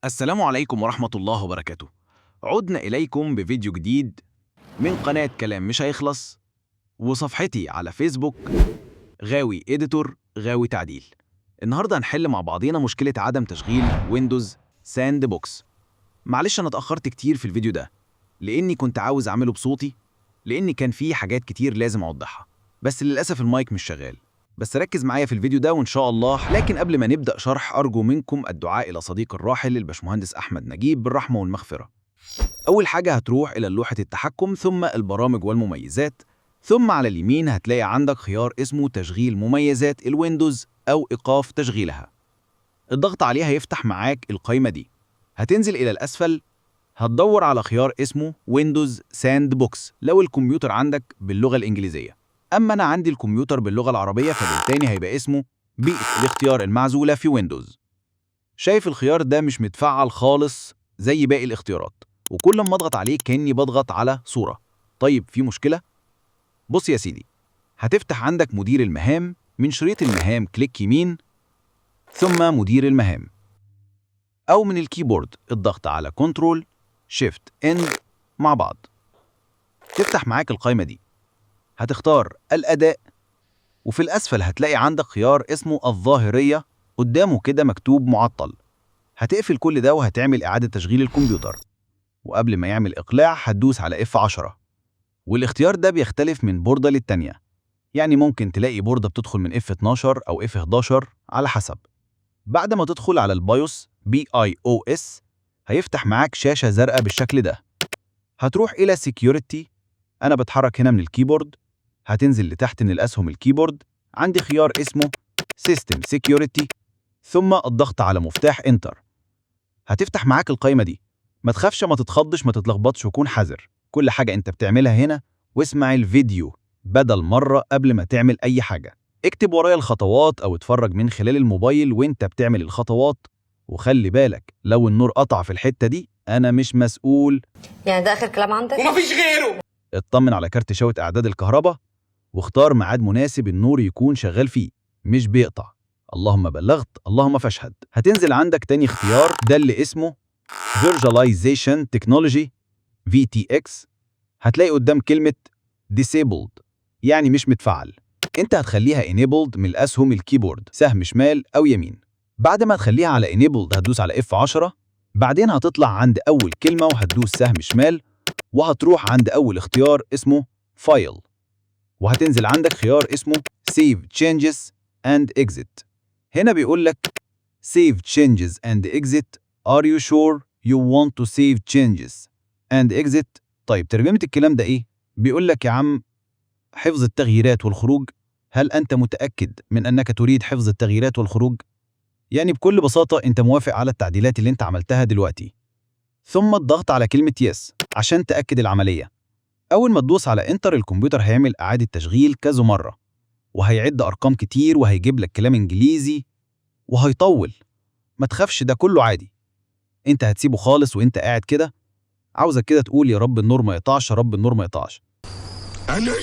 السلام عليكم ورحمة الله وبركاته. عدنا إليكم بفيديو جديد من قناة كلام مش هيخلص وصفحتي على فيسبوك غاوي editor غاوي تعديل. النهاردة هنحل مع بعضينا مشكلة عدم تشغيل Windows Sandbox. معلش أنا اتأخرت كتير في الفيديو ده لأني كنت عاوز أعمله بصوتي، لأن كان فيه حاجات كتير لازم أوضحها، بس للأسف المايك مش شغال. بس ركز معايا في الفيديو ده وإن شاء الله. لكن قبل ما نبدأ شرح، أرجو منكم الدعاء إلى صديق الراحل الباشمهندس أحمد نجيب بالرحمة والمغفرة. أول حاجة هتروح إلى لوحة التحكم، ثم البرامج والمميزات، ثم على اليمين هتلاقي عندك خيار اسمه تشغيل مميزات الويندوز أو إيقاف تشغيلها. الضغط عليها هيفتح معاك القائمة دي. هتنزل إلى الأسفل، هتدور على خيار اسمه Windows Sandbox لو الكمبيوتر عندك باللغة الإنجليزية. أما أنا عندي الكمبيوتر باللغة العربية، فبالتالي هيبقى اسمه بيئة الاختيار المعزولة في ويندوز. شايف الخيار ده مش متفعل خالص زي باقي الاختيارات، وكل ما اضغط عليه كأني بضغط على صورة. طيب في مشكلة؟ بص يا سيدي، هتفتح عندك مدير المهام. من شريط المهام click يمين ثم مدير المهام، أو من ال keyboard الضغط على Control Shift End مع بعض. تفتح معاك القائمة دي، هتختار الأداء، وفي الأسفل هتلاقي عندك خيار اسمه الظاهرية، قدامه كده مكتوب معطل. هتقفل كل ده وهتعمل إعادة تشغيل الكمبيوتر، وقبل ما يعمل إقلاع هتدوس على F10. والاختيار ده بيختلف من بوردة للتانية، يعني ممكن تلاقي بوردة بتدخل من F12 أو F11 على حسب. بعد ما تدخل على ال BIOS BIOS هيفتح معاك شاشة زرقاء بالشكل ده. هتروح إلى Security، أنا بتحرك هنا من ال keyboard، هتنزل لتحت من الأسهم ال keyboard، عندي خيار اسمه System Security، ثم الضغط على مفتاح Enter. هتفتح معاك القائمة دي. ما تخافش، ما تتخضش، ما تتلخبطش، وكون حذر. كل حاجة انت بتعملها هنا، واسمع الفيديو بدل مرة قبل ما تعمل أي حاجة. اكتب ورايا الخطوات أو اتفرج من خلال الموبايل وانت بتعمل الخطوات. وخلي بالك، لو النور قطع في الحتة دي أنا مش مسؤول. يعني ده اخر كلام عندك؟ ومفيش غيره. اطمن على كارت شاشة إعداد الكهرباء، واختار ميعاد مناسب النور يكون شغال فيه مش بيقطع. اللهم بلغت، اللهم فاشهد. هتنزل عندك تاني اختيار، ده اللي اسمه Virtualization Technology VTX. هتلاقي قدام كلمة Disabled، يعني مش متفعل. انت هتخليها Enabled من الأسهم ال keyboard، سهم شمال أو يمين. بعد ما تخليها على Enabled هتدوس على F10، بعدين هتطلع عند أول كلمة وهتدوس سهم شمال، وهتروح عند أول اختيار اسمه File، وهتنزل عندك خيار اسمه Save Changes and Exit. هنا بيقول لك Save Changes and Exit، Are you sure you want to save changes and exit؟ طيب ترجمة الكلام ده إيه؟ بيقول لك يا عم حفظ التغييرات والخروج، هل أنت متأكد من أنك تريد حفظ التغييرات والخروج؟ يعني بكل بساطة أنت موافق على التعديلات اللي أنت عملتها دلوقتي. ثم الضغط على كلمة Yes عشان تأكد العملية. أول ما تدوس على Enter الكمبيوتر هيعمل إعادة تشغيل كذا مرة، وهيعد أرقام كتير، وهيجيب لك كلام إنجليزي، وهيطول. ما تخافش، ده كله عادي. انت هتسيبه خالص وانت قاعد كده، عاوزك كده تقول يا رب النور ما يقطعش، يا رب النور ما يقطعش. انا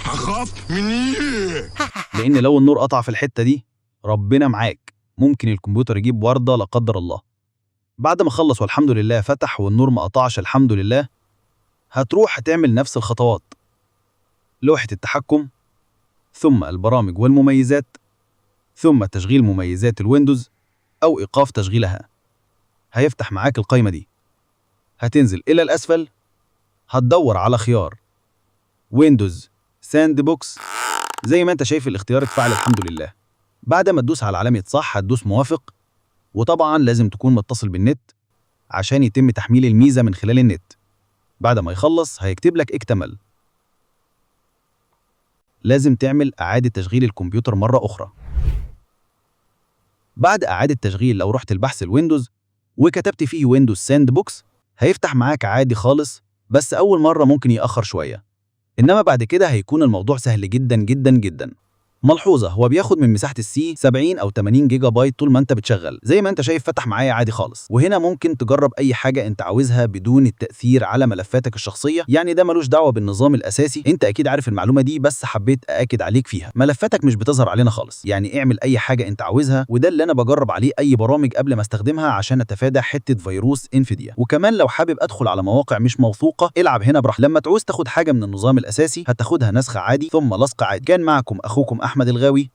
هخاف من ايه؟ لان لو النور قطع في الحتة دي ربنا معاك، ممكن الكمبيوتر يجيب وردة لا قدر الله. بعد ما خلص والحمد لله فتح والنور ما قطعش الحمد لله، هتروح هتعمل نفس الخطوات: لوحة التحكم، ثم البرامج والمميزات، ثم تشغيل مميزات الويندوز أو إيقاف تشغيلها. هيفتح معاك القائمة دي، هتنزل إلى الأسفل، هتدور على خيار Windows Sandbox. زي ما انت شايف الاختيار اتفعل الحمد لله. بعد ما تدوس على علامة صح هتدوس موافق، وطبعا لازم تكون متصل بالنت عشان يتم تحميل الميزة من خلال النت. بعد ما يخلص هيكتب لك اكتمل. لازم تعمل إعادة تشغيل الكمبيوتر مرة أخرى. بعد إعادة تشغيل لو رحت البحث الويندوز وكتبت فيه Windows Sandbox هيفتح معاك عادي خالص، بس أول مرة ممكن يأخر شوية، إنما بعد كده هيكون الموضوع سهل جدا جدا جدا. ملحوظة، هو بياخد من مساحة ال C 70 أو 80 جيجا بايت طول ما أنت بتشغل. زي ما أنت شايف فتح معايا عادي خالص. وهنا ممكن تجرب أي حاجة أنت عاوزها بدون التأثير على ملفاتك الشخصية، يعني ده ملوش دعوة بالنظام الأساسي. أنت أكيد عارف المعلومة دي، بس حبيت أأكد عليك فيها. ملفاتك مش بتظهر علينا خالص، يعني اعمل أي حاجة أنت عاوزها، وده اللي أنا بجرب عليه أي برامج قبل ما استخدمها عشان أتفادى حتة فيروس انفيديا. وكمان لو حابب أدخل على مواقع مش موثوقة العب هنا براحتك. لما تعوز تاخد حاجة من النظام الأساسي هتاخدها نسخ عادي ثم لصق عادي. كان معكم أخوكم أحمد الغاوي،